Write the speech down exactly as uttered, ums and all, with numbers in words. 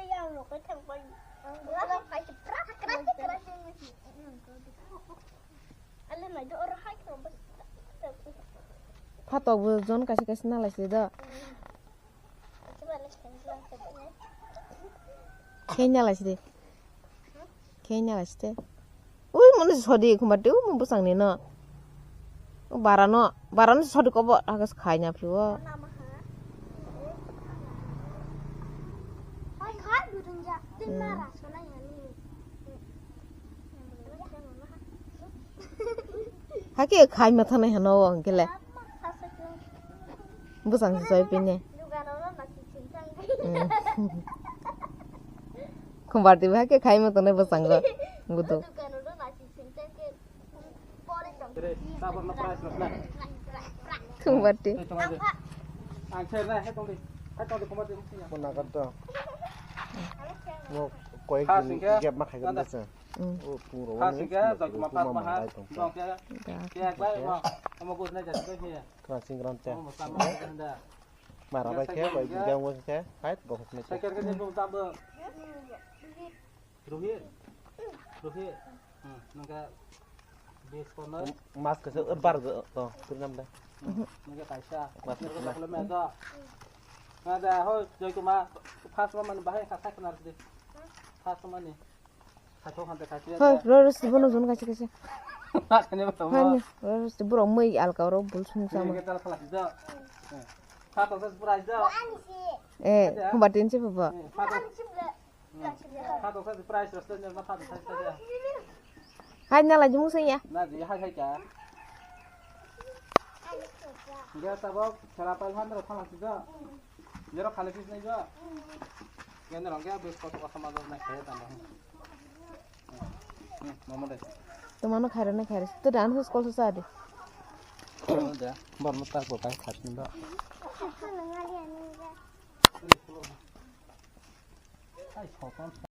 tei yang rok kai thang pai. Ang rok kai pra pra pra. Ale nai do oro hai ko bas. Phatok bo jon kaisa kaisa nalai se do. Khe nalai se de. Khe nalai se de. Ui, mani sodi khumba teu mo bwsang ni no. Bara no, bara no sodi kobo hagas khai na phi o. Hakhe khai ma thanai hano o hwnkhe le. Bwsang se soi pine. Khumbar twi hakhe khai ma tongnai bwsang go. Gudu. Khumbar twi. Ang se na he tong di. He tong di khumbar twi. Mo nagar to. Mo koyek din gap ma khai ganda se. O pung ro. Khasing khe joitoma pas maha. Dong khe. Khe bai ma. Omo gus nai jati khe. Khasing gram te. Omo sama handa. Mara bai khe bai jang wang khe. Hai bo khasne. Second khe bo tam bo. Rohit. Rohit. Hmm, nangka bis kono. Mas khe bar to. Purnam da. Nangka kaisa. Mas khe me to. Ada ho joitoma pas ma man bahai kha saknar de. Pas ma ni. Hoi, roro si bono jon kaisa kaisa. Hani, roro si borok mui alka oro bul sung sama. Eh, khumba tin si baba. Hai na lai jumung sanya. Na di hai hai ka. Dia tabok khela pai han ro thalang sida. Jero khale pis nai jo. Gen rong ya bes koto koto ma nai khaya tamo. Hmm, mama de. Tumano khairok na khairok. To dan hus kol sa de. Mama de. Bor mo tak bo kai khat ni do. Ai, sopan.